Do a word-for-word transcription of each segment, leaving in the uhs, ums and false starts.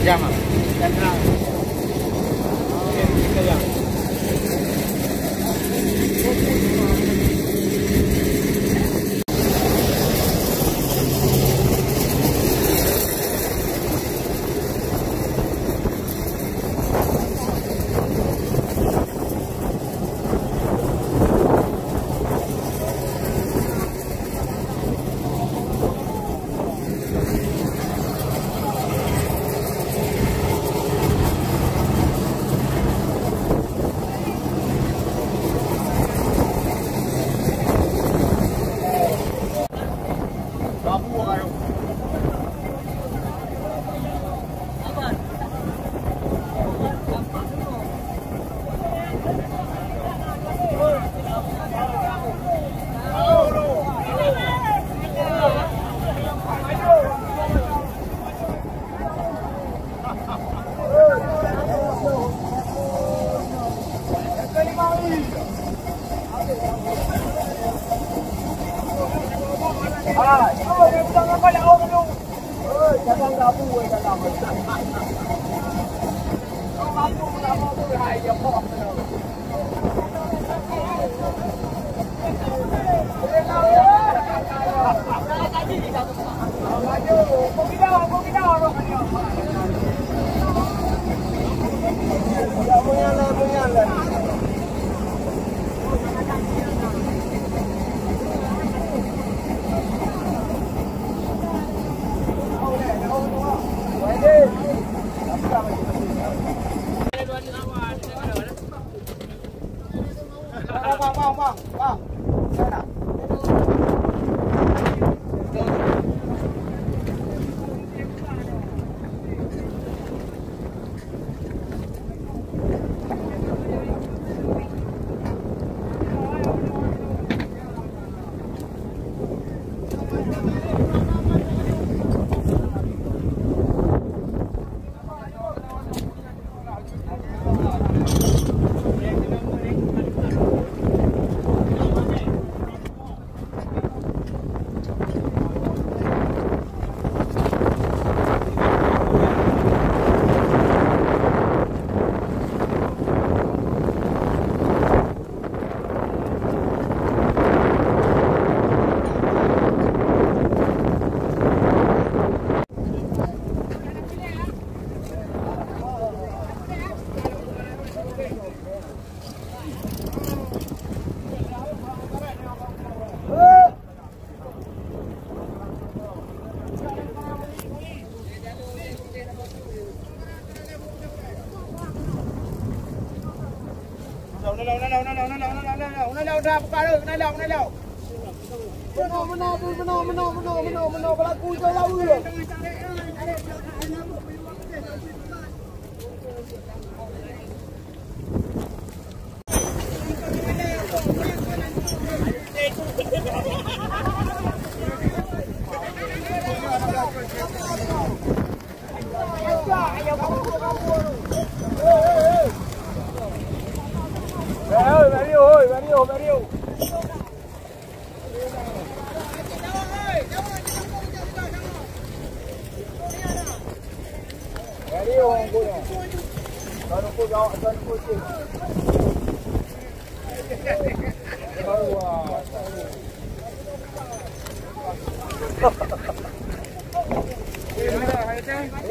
Jam, ah. Jam enam.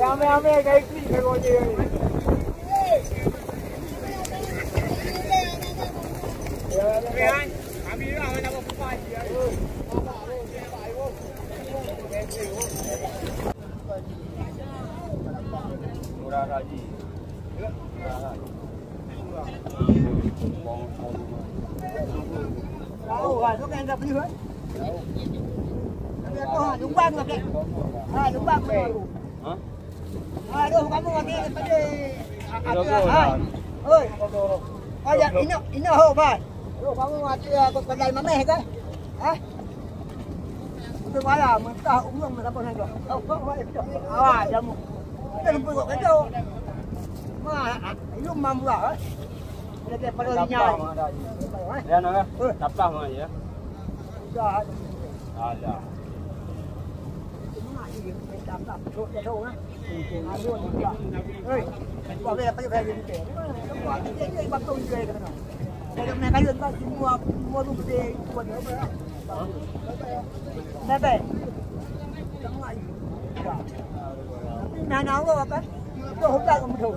Ramé-ramé ka iklik ka gojek. Murah haji. Tahu, ha, tu kan dah beli, kan? Tapi aku, ha, lupa tu, kan? Ha, lupa tu. Ha? Ha, aduh, kamu nanti tadi. Hai. Oi. Oh, ya, ina, ina ho, Bang. Aduh, kamu nanti, ya, aku kedai mameh, kan? Ha? Udah malam, mentah urang nak dapat nangkap. Kau, kau, kau, kau. Awak jamu. Kita lupa kat kerja. Ma, ilum mambuah, eh. Dia kata pada nyai. Ya, nak, eh? Taplah mah ya. Dah. Alah. Cuma dia minta tak, tak, tak, tak, eh. Nah, nah, Allah apa? Tuh, udah kamu tuh.